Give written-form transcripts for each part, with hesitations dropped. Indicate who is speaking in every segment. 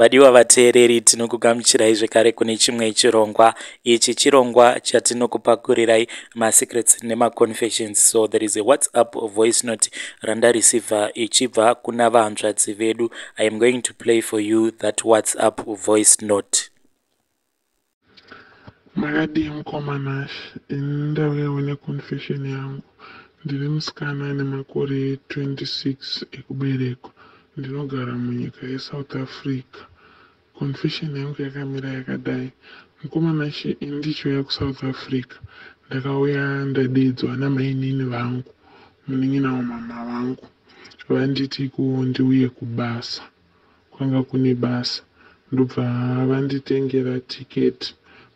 Speaker 1: Vadiwa vateereri, tinokugamuchirai zvekare kune chimwe chirongwa. Ichi chirongwa chatinokupakurirai masecrets nemaconfessions. So there is a WhatsApp voice note randareceiva ichibva kuna vahanzvadzi vedu. I am going to play for you that WhatsApp voice note.
Speaker 2: Makadii mukoma Nash? Ini ndauyawo neconfession yangu. Ndiri musikana ane makore 26 ekuberekwa. Ndinogara munyika yeSouth Africa. Confession yangu yakamira yakadai. Mukoma Nash, ini ndichiuya kuSouth Africa ndakauya ndadedzwa namainini vangu, munin'ina wamama vangu. Vanditi ndiuye kubasa, kwanga kune basa. Ndobva vanditengera tiketi,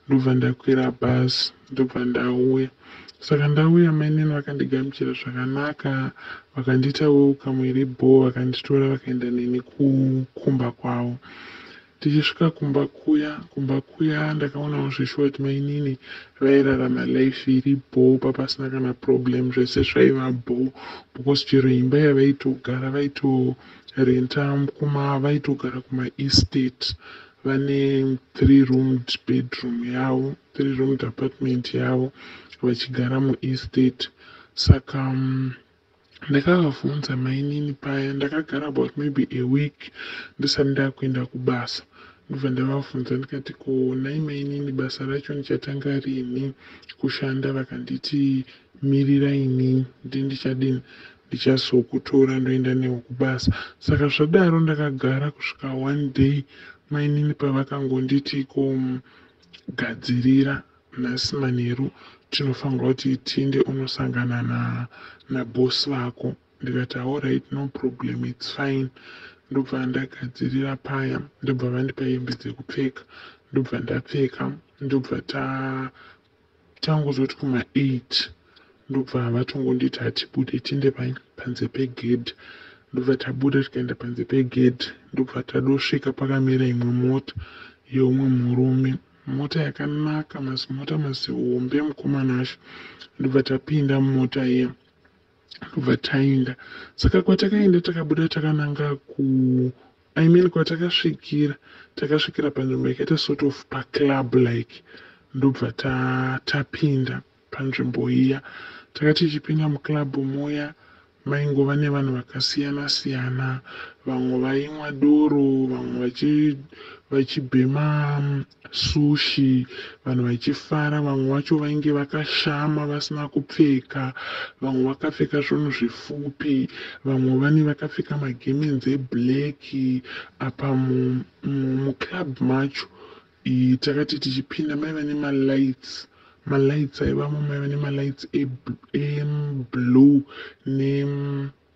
Speaker 2: ndobva ndakwira bhazi, ndobva ndauya. Saka ndauya, mainini vakandigamuchira zvakanaka, vakandiita welcome iri bho, vakanditora vakaenda neni kumba kwavo. Tichisvika kumba kuya ndakaonawo zveshuwa kuti mainini vairarama life iri bho, papasina kana problem, zvese zvaiva bho, because chero imba yavaitogara vaitorenta kuma vaitogara kumaestate, vane three roomed bedroom yavo, three roomed apartment yavo, vachigara muestate. Saka ndakavabvunza mainini paya. Ndakagara about maybe a week ndisati ndakuenda kubasa. Ndobva ndavabvunza ndikati, "Ko nhai mainini, basa racho ndichatanga rini kushanda?" Vakanditi, "Mirira, inini ndichadini, ndichazokutora ndoenda newe kubasa." Saka zvadaro ndakagara kusvika one day mainini pavakangonditi, "Gadzirira, nhasi manheru tinofanirwa kuti tiende unosangana nabosi vako." Ndikati, "Alright, no problem, it's fine." Ndobva ndagadzirira paya, ndobva vandipa hembe dzekupfeka, ndobva ndapfeka, ndobva tangozoti kuma8, ndobva vatongonditi, "Hatibude, tiende panze pegedhi." Ndobva tabuda tikaenda panze pegedhi, ndobva tadosvika pakamira imwe mota yeumwe murume, mota yakanaka, mazimota mazihombe, mukoma Nash. Ndobva tapinda mumota iya, ndobva taenda. Saka kwatakaenda, takabuda takananga ku, I mean, kwatakasvikira, takasvikira panzvimbo yakaita sort of paclub like. Ndobva tapinda panzvimbo iya. Takati tichipinda muclub muya, maingova nevanhu vakasiyana siyana. Vamwe vaimwa doro, vamwe vachibhema sushi, vanhu vachifara. Vamwe vacho vainge vakashama vasina kupfeka, vamwe vakapfeka zvinhu zvifupi, vamwe vane vakapfeka magemenzi eblack. Apa muclub macho takati tichipinda maiva nemalights. Malights aivamo, maiva nemalights eblue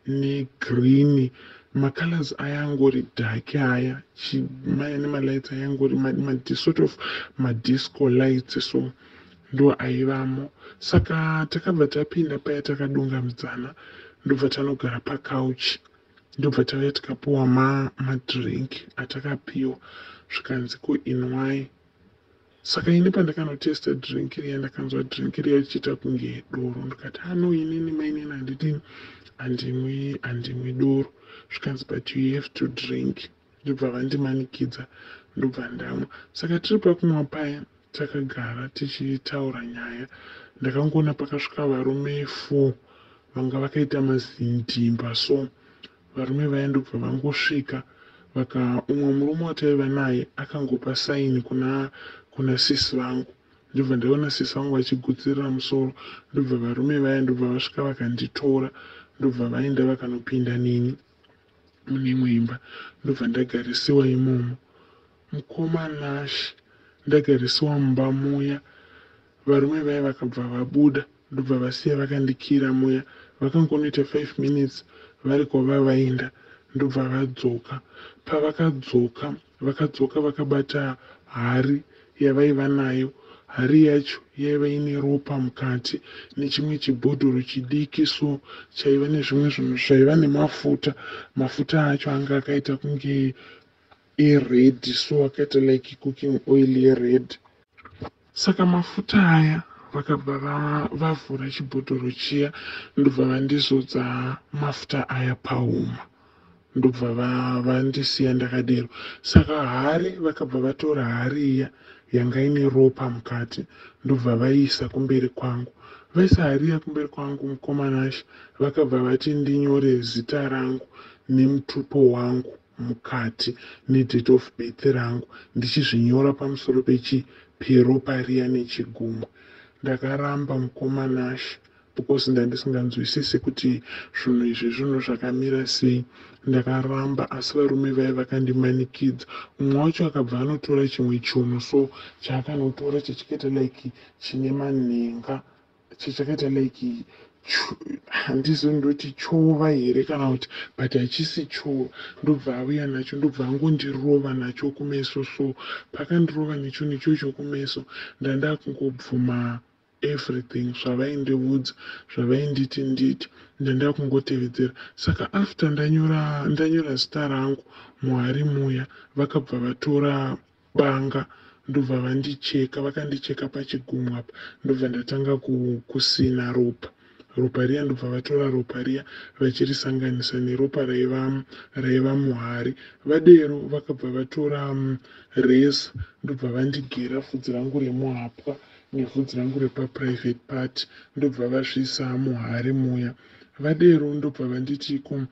Speaker 2: negreen, macolors aya angori dark aya. Maiva nemalights aya angori sort of madisco lights, so ndo aivamo. Saka takabva tapinda paya, takadungamidzana, ndobva tanogara pacouch, ndobva tauya tikapiwa madrink atakapiwa, zvikanzi, "Ko inwai." Saka ini pandakanotesta drink riya, ndakanzwa drink riya richiita kunge doro. Ndikati, "Ano, inini mainini handidini, handimwi, handimwi doro." Zvikanzi, "But you have to drink." Ndobva vandimanikidza, ndobva ndamwa. Saka tiri pakumwa paya, takagara tichitaura nyaya, ndakangoona pakasvika varume 4 vanga vakaita mazindimba. So varume vaya ndobva vangosvika, vaka umwe murume wataiva naye akangopa sign kuna sisi vangu. Ndobva ndaona sisi vangu vachigutsirira musoro. Ndobva varume vaya ndobva vasvika, vakanditora, ndobva vaenda vakanopinda neni mune imwe imba, ndobva ndagarisiwa imomo. Mukoma Nash, ndagarisiwa mumba muya, varume vaya vakabva vabuda, ndobva vasiya vakandikira muya. Vakangonoita 5 minutes vari kwavavaenda, ndobva vadzoka. Pavakadzoka, vakadzoka vakabata hari yavaiva nayo. Hari yacho yaiva ine ropa mukati, nechimwe chibhodhoro chidiki, so chaiva nezvimwe zvinhu zvaiva nemafuta. Mafuta acho anga akaita kunge ered, so akaita like cooking oil yered. Saka mafuta aya, vakabva vavhura chibhodhoro chiya, ndobva vandizodza mafuta aya pahuma. Ndobva vandisiya ndakadero. Saka hari, vakabva vatora hari iya yanga ine ropa mukati, ndobva vaisa kumberi kwangu. Vaisa hari iya kumberi kwangu, mukoma Nashe, vakabva vati ndinyore zita rangu nemutupo wangu mukati nedate of birth rangu, ndichizvinyora pamusoro pechi peropa riya nechigumwe. Ndakaramba, mukoma Nashe, because ndandisinganzwisisi kuti zvinhu izvi zvinhu zvakamira sei. Ndakaramba, asi varume vaya vakandimanikidza. Umwe wacho akabva anotora chimwe chunhu, so chaakanotora chichikaita like chine manhenga, chichakaita like, handizivi ndoti chova here kana kuti, but hachisi chova. Ndobva auya nacho, ndobva angondirova nacho kumeso. So pakandirova nechinhu ichocho kumeso, ndandakungobvuma everything zvavaindiudza, zvavainditi nditi, ndandakungotevedzera. Saka after ndanyora zita rangu muhari muya, vakabva vatora banga, ndobva vandicheka. Vakandicheka pachigumwe apa, ndobva ndatanga kusina ropa. Ropa riya, ndobva vatora ropa riya vachirisanganisa neropa raiva muhari. Vadero, vakabva vatora razor, ndobva vandigera vhudzi rangu remuhapwa nevhudzi rangu repaprivate part, ndobva vazviisa muhari muya. Vadero, ndobva vanditi ko,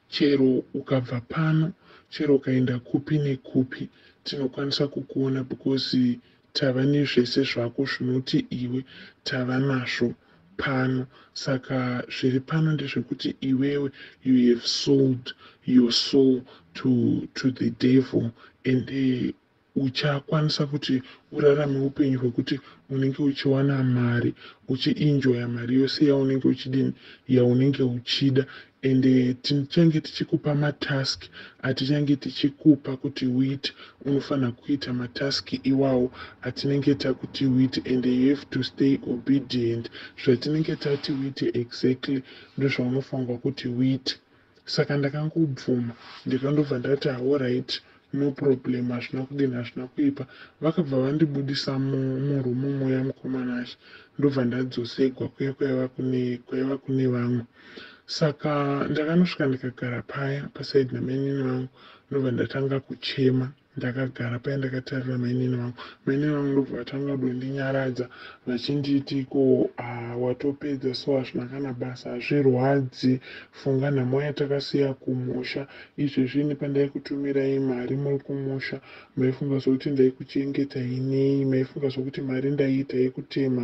Speaker 2: chero ukabva pano, chero ukaenda kupi nekupi, tinokwanisa kukuona because tava nezvese zvako zvinoti iwe tava nazvo pano. Saka zviri pano ndezvekuti iwewe, you have sold your soul to the devil and uchakwanisa kuti urarame upenyu hwekuti unenge uchiwana mari, uchienjoya mari yose yaunenge uchidini, yaunenge uchida. Ende tichange tichikupa matask atichange tichikupa kuti uite. Unofanira kuita matask iwawo atinenge takuti uite, and you have to stay obedient. Zvatinenge tati uite exactly ndozvaunofanirwa kuti uite. Saka ndakangobvuma, ndikandobva ndati, "Alright, no problem, hazvina kudini, hazvina kuipa." Vakabva vandibudisa murumu muya, mukoma Nashe, ndobva ndadzosegwa kuya kwaiva kune vamwe. Saka ndakanosvika, ndikagara paya paside namainini vangu, ndobva ndatanga kuchema. Ndakagara paya ndakatarira mainini vangu. Mainini vangu ndobva vatanga kudondinyaradza vachinditi ko, watopedza, so hazvina kana basa, hazvirwadzi. Funga nhamo yatakasiya kumusha. Izvezvini pandaikutumirai mari muri kumusha, maifunga zvokuti ndaikuchengetai nei? Maifunga zvokuti mari ndaiita yekutema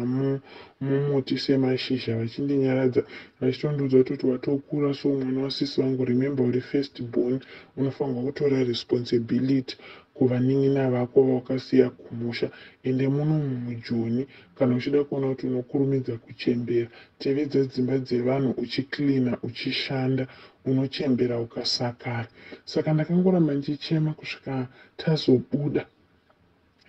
Speaker 2: mumuti semashizha?" Vachindinyaradza, vachitondiudza kutoti, "Watokura, so mwana wasisi vangu, remember uri first born, unofanirwa kutora responsibility kuvanin'ina vako vawakasiya kumusha. Ende munomu mujoni, kana uchida kuona kuti unokurumidza kuchembera, tevedza dzimba dzevanhu uchicleana, uchishanda, unochembera ukasakara." Saka ndakangoramba ndichichema kusvika tazobuda,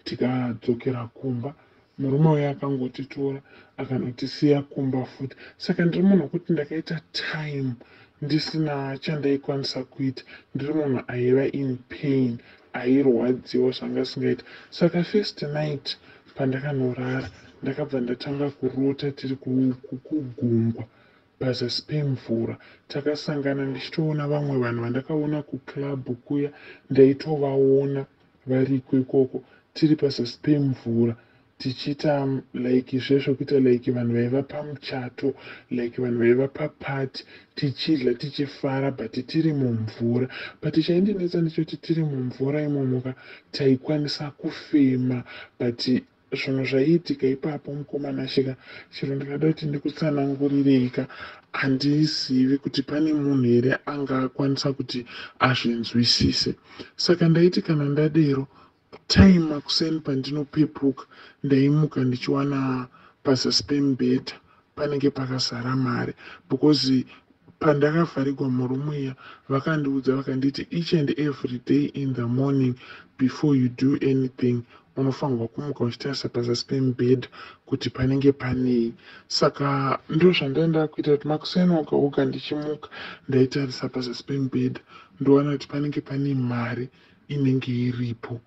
Speaker 2: tikadzokera kumba. Murume uyo akangotitora, akanotisiya kumba futi. Saka ndiri munhu wekuti ndakaita time ndisina chandaikwanisa kuita. Ndiri munhu aiva in pain, airwadziwa zvanga asingaiti. Saka first night pandakanorara, ndakabva ndatanga kurota tiri kugungwa pazasi pemvura. Takasangana, ndichitoona vamwe vanhu vandakaona kuclub kuya, ndaitovaona variko ikoko, tiri pazasi pemvura, tichiita like zvezvokuita like vanhu vaiva pamuchato, like vanhu vaiva paparty, tichidya, tichifara, but tiri mumvura. But chaindinetsa ndechekuti tiri mumvura imomoka, taikwanisa kufema, but zvinhu zvaiitika ipapo, mukoma Nashe ka, chero ndikada kuti ndikutsanangurirei ka, handizivi kuti pane munhu here angakwanisa kuti azvinzwisise. Saka ndaiti kana ndadero time makuseni, pandinopepuka, ndaimuka ndichiwana pazasi pemubhedha panenge pakazara mari, because pandakavharigwa murumu iya, vakandiudza, vakanditi, "Each and every day in the morning, before you do anything, unofanirwa kumuka uchitarisa pazasi pemubhedha kuti panenge panei." Saka ndo zvandaenda kuita, kuti makuseni oga oga ndichimuka, ndaitarisa pazasi pemubhedha, ndowana kuti panenge pane mari inenge iripo.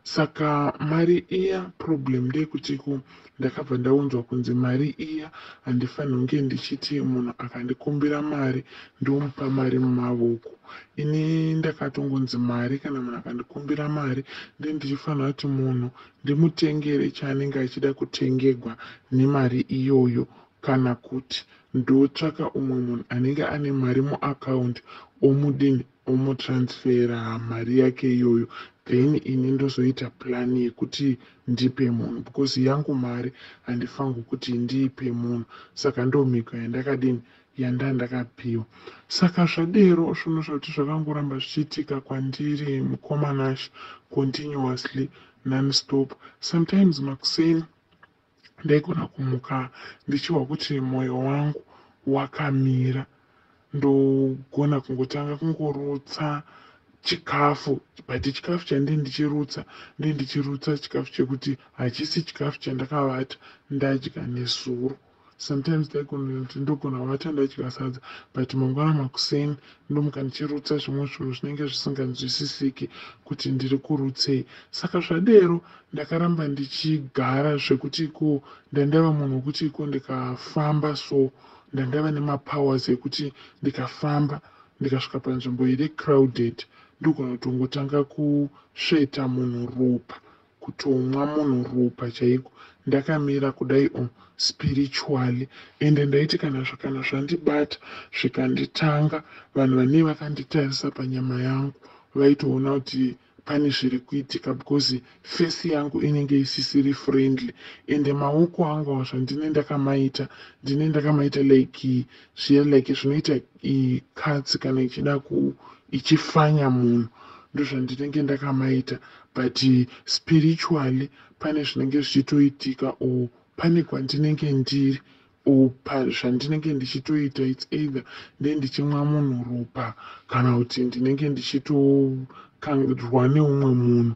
Speaker 2: Saka mari iya, problem ndeyekutiko ndakabva ndaunzwa kunzi mari iya handifaniri kunge ndichiti munhu akandikumbira mari ndomupa mari mumavoko. Ini ndakatongonzi mari, kana munhu akandikumbira mari nde ndichifanira kuti munhu ndimutengere chaanenge achida kutengegwa nemari iyoyo, kana kuti ndotsvaka umwe munhu anenge ane mari muakaundi, omudini, omutransfera mari yake iyoyo, then ini ndozoita plan yekuti ndipe munhu, because yangu mari handifangi kuti ndiipe munhu. Saka ndo mhiko yandakadini, yandandakapiwa. Saka zvadero, zvinhu zvakuti zvakangoramba zvichiitika kwandiri, mukoma Nash, continuously, nonstop. Sometimes makuseni ndaigona kumuka ndichihwa kuti mwoyo wangu wakamira, ndogona kungotanga kungorutsa chikafu, but chikafu chandii ndichirutsa, ndii ndichirutsa chikafu chekuti hachisi chikafu chandakavata ndadya nezuro. Sometimes ndaigona kuti ndogona kuvata ndadya sadza, but mangwana makuseni ndomuka ndichirutsa zvimwe zvinhu zvinenge zvisinganzwisisiki kuti ndiri kurutsei. Saka zvadero ndakaramba ndichigara zvekuti ko ndandava munhu wekuti ko ndikafamba, so ndandava nemapowers ekuti ndikafamba ndikasvika panzvimbo iri crowded, ndogona kutongotanga kusveta munhu ropa, kutomwa munhu ropa chaiko ndakamira kudai o spiritually. Ende ndaiti kana zvandibata zvikanditanga, vanhu vanee vakanditarisa panyama yangu vaitoona kuti pane zviri kuitika, because face yangu inenge isisiri friendly, ende maoko angu awa zvandine ndakamaita, ndine ndakamaita like zviya, like zvinoita katsi kana ichida ku ichifanya munhu, ndozvandinenge ndakamaita. But spiritually pane zvinenge zvichitoitika, or pane kwandinenge ndiri, or pazvandinenge ndichitoita, it's either nde ndichimwa munhu ropa kana kuti ndinenge ndichitokarwa neumwe munhu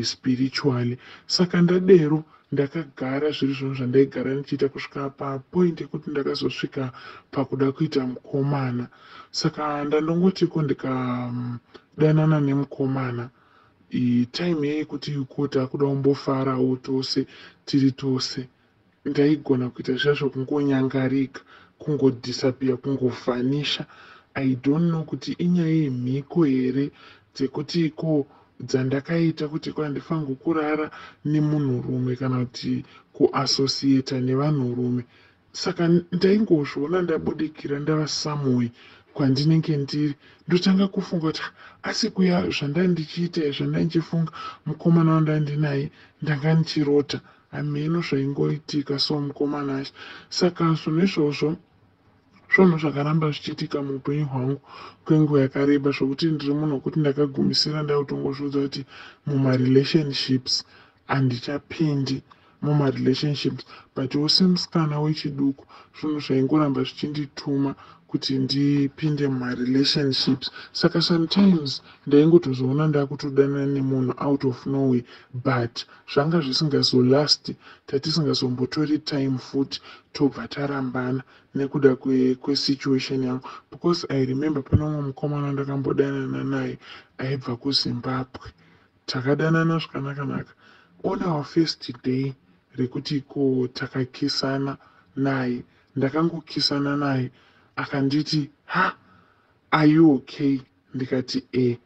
Speaker 2: spiritually. Saka ndadero ndakagara zviri zvinhu zvandaigara ndichiita kusvika papoint yekuti ndakazosvika pakuda kuita mukomana. Saka ndandongotiko ndikadanana nemukomana, time yekuti ko takuda kumbofarawo tose tiri tose, ndaigona kuita zviya zvokungonyangarika, kungodisappear, kungovhanisha. I don't know kuti inyaya yemhiko here dzekuti ko dzandakaita kuti ko handifaniri kurara nemunhurume kana kuti kuassociata nevanhurume. Saka ndaingozviona ndabudikira ndava somewhere kwandinenge ndiri, ndotanga kufunga kuti asi kuya zvandandichiita, zvandandichifunga mukomana wandandinaye, ndanga ndichirota? Hameno zvaingoitika. So mukomana acho, saka zvinhu izvozvo zvinhu zvakaramba zvichiitika muupenyu hwangu kwenguva yakareba, zvokuti ndiri munhu wekuti ndakagumisira ndakutongozviudza kuti mumarelationships handichapindi mumarelationships. But semusikana wechiduku, zvinhu zvaingoramba zvichindituma kuti ndipinde mumarelationships. Saka sometimes ndaingotozoona ndakutodanana nemunhu out of nowhere, but zvanga zvisingazolast, tatisingazombotori time futi, tobva tarambana nekuda kwesituation yangu. Because I remember pane umwe mukomana ndakambodanana naye aibva kuZimbabwe. Takadanana zvakanakanaka. On our first day rekuti ko takakisana naye, ndakangokisana naye, akanditi, "Ha, are you okay?" Ndikati, "E."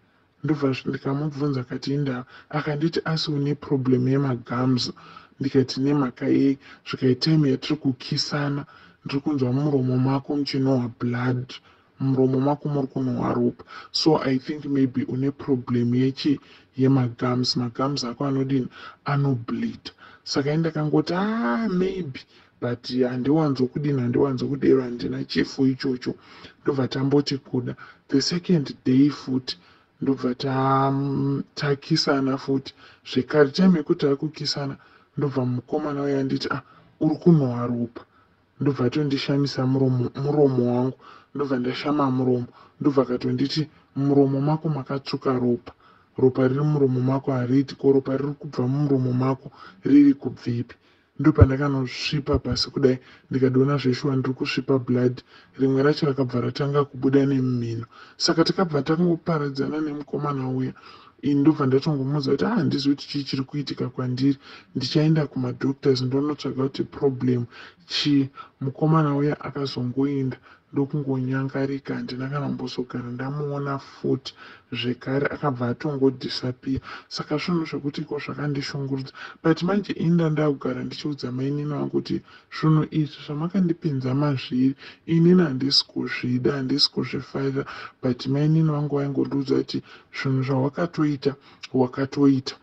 Speaker 2: Ndobva ndikamubvunza, akati, "Indava?" Akanditi, "Asi une problem yemagums?" Ndikati, "Nemhaka yei?" Zvikai, "Time yatiri kukisana ndiri kunzwa muromo mako muchinhuhwa blood, muromo mako muri kunhuhwa ropa, so I think maybe une problem yechi yemagums, magums ako anodini, anobleed." Saka indakangoti, "Ah, maybe, but handiwanzokudini, handiwanzokudero, handina chifo ichocho." Ndobva tamboti kuda the second day futi, ndobva takisana futi zvekare. Time yekuti takukisana, ndobva mukomana uya anditi, "Ah, uri kunhuhwa ropa." Ndobva atondishamisa muromo wangu, ndobva ndashama muromo, ndobva akatonditi, "Muromo mako makatsvuka ropa, ropa riri muromo mako hariiti, ko ropa riri kubva mumuromo mako riri kubvipi?" Ndopandakanosvipa pasi kudai, ndikadona zveshuwa ndiri kusvipa blood, rimwe racho rakabva ratanga kubuda nemumhino. Saka takabva tangoparadzana nemukomana uya. Ini ndobva ndatongomuudza kuti, ah, handizivi kuti chii chiri kuitika kwandiri, ndichaenda kumadoctors ndonotsvaga kuti problem chii. Mukomana uya akazongoenda ndokungonyangarika, handina kana kumbozogara ndamuona futi zvekare, akabva atongodisappear. Saka zvinhu zvekuti iko zvakandishungurudza, but manje ini ndandakugara ndichiudza mainini vangu kuti zvinhu izvi zvamakandipinza mazviri, inini handisi kuzvida, handisi kuzvifarira. But mainini vangu vaingondiudza kuti zvinhu zvawakatoita wakatoita,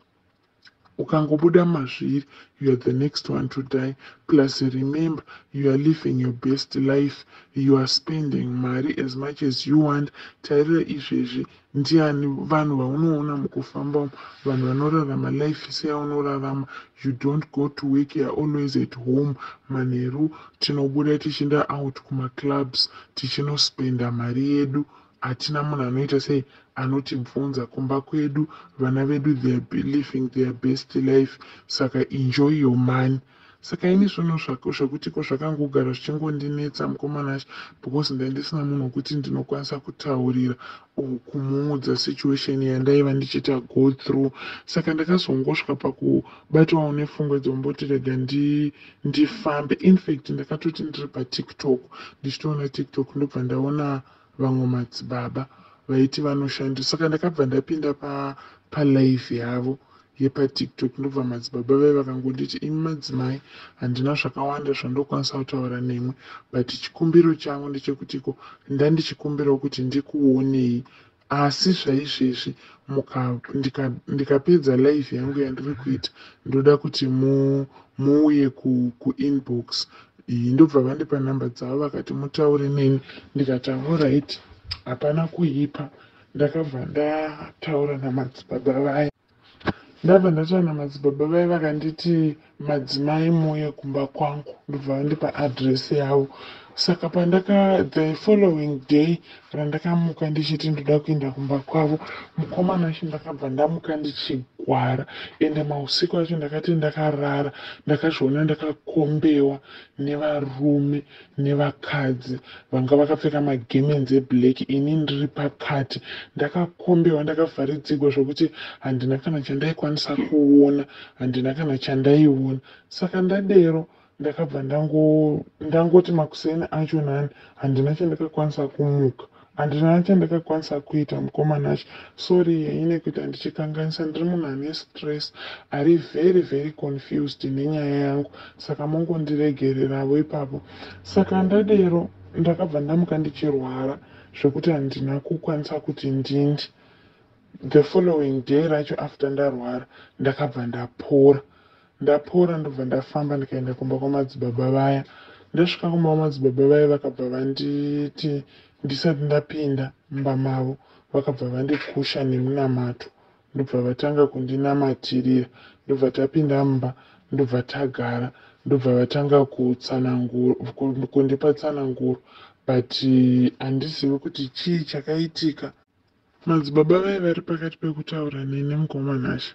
Speaker 2: ukangobuda mazviri, you are the next one to die. Plus remember, you are living your best life, you are spending mari as much as you want. Tarira izvezvi, ndiani vanhu vaunoona mukufamba umu, vanhu vanorarama life seyaunorarama? You don't go to work, you are always at home. Manheru tinobuda tichienda out kumaclubs, tichinospenda mari yedu. Hatina munhu anoita sei, anotibvunza kumba kwedu. Vana vedu, they are living their best life, saka enjoy your money. Saka ini zvinhu zvekutiko zvakangogara zvichingondinetsa, mukomana acho, because ndandisina munhu wekuti ndinokwanisa kutaurira, kumuudza situation yandaiva ndichiita go through. Saka ndakazongosvika pakubatwawo nepfungwa dzomboti rega ndifambe. Infact, ndakatoti ndiri paTikTok, ndichitoona TikTok, ndobva ndaona vamwe madzibaba vaiti vanoshandisa. Saka ndakabva ndapinda palive yavo yepaTikTok, ndobva madzibaba vai vakangonditi, "Imi madzimai, handina zvakawanda zvandokwanisa kutaura nemwe, but chikumbiro changu ndechekutiko ndandichikumbirawo kuti ndikuonei. Asi zvaizvezvi ndikapedza live yangu yandiri kuita, ndoda kuti muuye kuinbox." Ndobva vandipa nhamba dzavo, vakati mutaure neni. Ndikati, "Alright, hapana kuipa." Ndakabva ndataura namadzibaba vaya. Ndabva ndataura namadzibaba vaya, vakanditi, "Madzimai, muuye kumba kwangu." Ndobva vandipa address yavo. Saka pandaka the following day randakamuka ndichiti ndoda kuenda kumba kwavo, mukomana wacho, ndakabva ndamuka ndichigwara. Ende mausiku acho ndakati ndakarara, ndakazviona ndakakombewa nevarume nevakadzi vanga vakapfeka magemenzi eblack. Ini ndiri pakati, ndakakombewa, ndakavharidzigwa zvokuti handina kana chandaikwanisa kuona, handina kana chandaiona. Saka ndadero, ndakabva ndangoti makuseni acho nani, handina chandakakwanisa kumuka, handina chandakakwanisa kuita. Mukomana acho, sorry yaine kuita ndichikanganisa, ndiri munhu ane stress, ari very very confused nenyaya yangu, saka mongondiregereravo ipapo. Saka ndadero, ndakabva ndamuka ndichirwara zvekuti handina kukwanisa kuti ndindi. The following day racho, after ndarwara, ndakabva ndapora. Ndapora, ndobva ndafamba ndikaenda kumba kwamadzibaba vaya. Ndasvika kumba kwamadzibaba vaya, vakabva vanditi, ndisati ndapinda mumba mavo, vakabva vandikusha nemunamato, ndobva vatanga kundinamatirira. Ndobva tapinda mumba, ndobva tagara, ndobva vatanga kundipa tsananguro, but handizivi kuti chii chakaitika. Madzibaba vai vari pakati pekutaura neni, mukomanashe,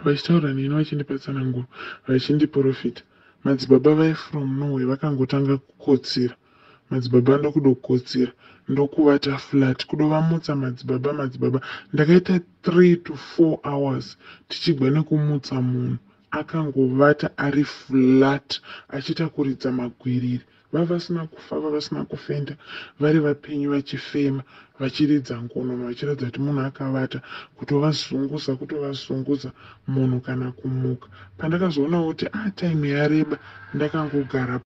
Speaker 2: vachitaura neni, vachindipa tsananguro, vachindiprofita, madzibaba vai from nowhere vakangotanga kukotsira. Madzibaba ndokudokotsira, ndokuvata flat, kudovamutsa madzibaba. Madzibaba, ndakaita 3 to 4 hours tichigwa nekumutsa munhu akangovata ari flat, achiita kuridza magwiriri. Vavasina kufa, vavasina kufenda, vari vapenyu, vachifema, vachiridza ngonono, vachiratidza kuti munhu akavata. Kutovazunguza, kutovazunguza, munhu kana kumuka. Pandakazoona kuti a ah, time yareba, ndakangogara.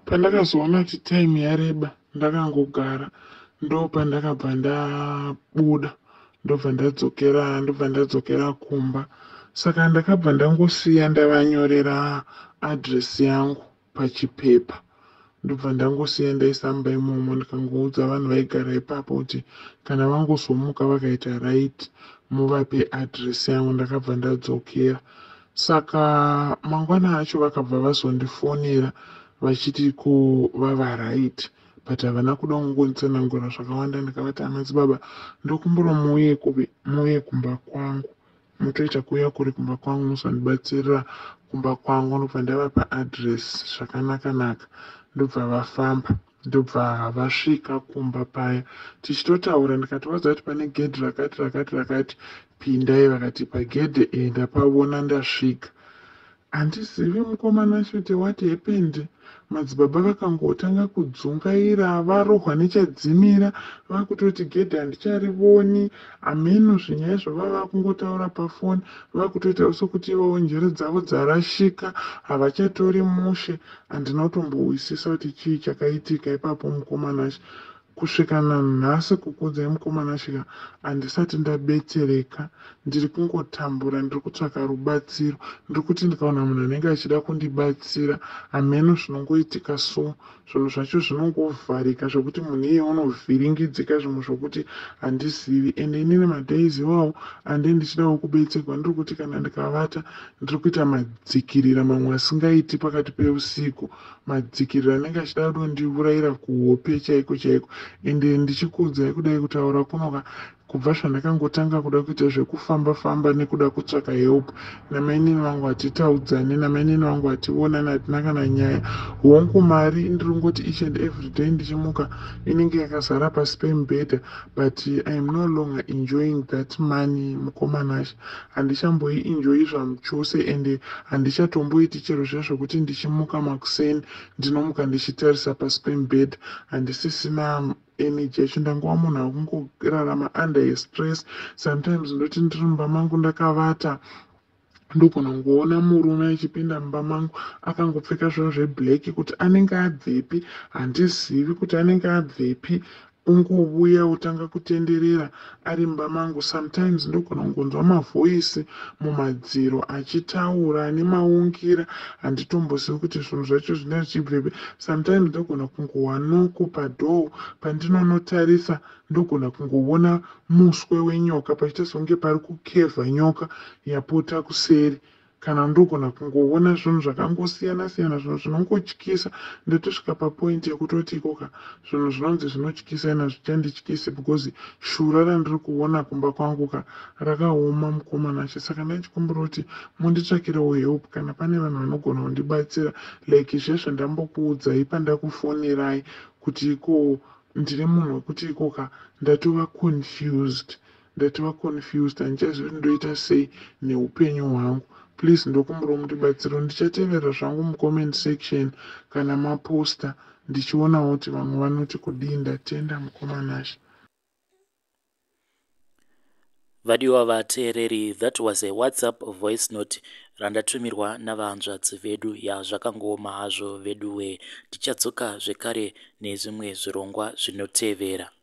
Speaker 2: Pandakazoona kuti time yareba, ndakangogara, ndo pandakabva ndabuda, ndobva ndadzokera, ndobva ndadzokera kumba. Saka ndakabva ndangosiya ndavanyorera address yangu pachipepa, ndobva ndangosiya ndaisa mumba imomo. Ndikangoudza vanhu vaigara ipapo kuti kana vangozomuka vakaita right, muvape address yangu. Ndakabva ndadzokera. Saka mangwana acho vakabva vazondifonera vachiti ko vava right, but havana kuda kungonditsanangura zvakawanda. Ndikavati, "Amadzibaba, ndokumbura muuye kupi, muuye kumba kwangu, mutoita kuuya kuri kumba kwangu, muzondibatsirira kumba kwangu." Ndobva ndavapa address zvakanaka naka, ndobva vafamba, ndobva vasvika kumba paya. Tichitotaura, ndikatovaudza kuti pane gedhi rakati rakati rakati. Pindai vakati pagedhe eh ndapavona ndasvika. Handizivi mukoma Nashute what happened madzibaba vakangotanga kudzungaira varohwa nechadzimira vakutoti gedhe handicharivoni hameno zvinyaya zvavava vakungotaura pafoni vakutoitawo sokuti ivowo njere dzavo dzarashika havachatori mushe handina kutombohwisisa kuti chii chakaitika ipapo mukoma Nashe Kusvika nanhasi kukuudzai mukoma Nashy ka handisati ndabetsereka ndiri kungotambura ndiri kutsvaka rubatsiro ndiri kuti ndikawana munhu anenge achida kundibatsira hameno zvinongoitika so zvinhu zvacho zvinongovharika zvekuti munhu iye unovhiringidzika zvimwe zvokuti handizivi ende inini madays iwawo ande ndichidawo kubetserwa ndiri kuti kana ndikavata ndiri kuita madzikirira mamwe asingaiti pakati peusiku madzikirira anenge achida kutondiurayira kuhope chaiko chaiko ende ndichikuudzai kudai kutaura kunoka kubva zvandakangotanga kuda kuita zvekufamba famba nekuda kutsvaka help namainini vangu hatitaudzane namainini vangu hationani hatina kana nyaya hongu mari ndiri kungoti each and every day ndichimuka inenge yakazara pasi pemubhedha but iam no longer enjoying that money mukoma Nashe handichamboi enjoyi zvamuchose ende handichatomboiti chero zviya zvekuti ndichimuka makuseni ndinomuka ndichitarisa pasi pemubhedha handisisina energy yacho ndangova munhu akungorarama under a stress sometimes ndoti ndiri mumba mangu ndakavata ndogona kungoona murume achipinda mumba mangu akangopfeka zvinhu zveblack kuti anenge abvepi handizivi kuti anenge abvepi ungovuya wotanga kutenderera ari mumba mangu sometimes ndogona kungonzwa mavoice mumadziro achitaura ane maungira handitombozivi kuti zvinhu zvacho zvinenge zvichibvepi sometimes ndogona kungohwa noko padoor pandinonotarisa ndogona kungoona muswe wenyoka pachiita sekunge pari kukevha nyoka yapota kuseri kana ndogona kungoona zvinhu zvakangosiyana siyana zvinhu zvinongotyisa ndotosvika papoint yekutoti ikoka zvinhu zvinonzi zvinotyisa ina zvichandityisi because shura randiri kuona kumba kwangu ka rakaoma mukoma Nashe saka ndaichikumbira kuti munditsvakirewo help kana pane vanhu vanogona kundibatsira like zviya zvandambokuudzai pandakufonerai kuti iko ndiri munhu wekuti ikoka ndatova confused ndatova confused handichazivi kuti ndoita sei neupenyu hwangu please ndokumbirawo mundibatsiro ndichatevera zvangu mucomment section kana maposta ndichionawo kuti vamwe vanoti kudii ndatenda mukoma Nashe.
Speaker 1: Vadiwa vateereri that was a WhatsApp voice note randatumirwa navahanzvadzi vedu ya zvakangooma hazvo veduwee. Tichadzoka zvekare nezvimwe zvirongwa zvinotevera.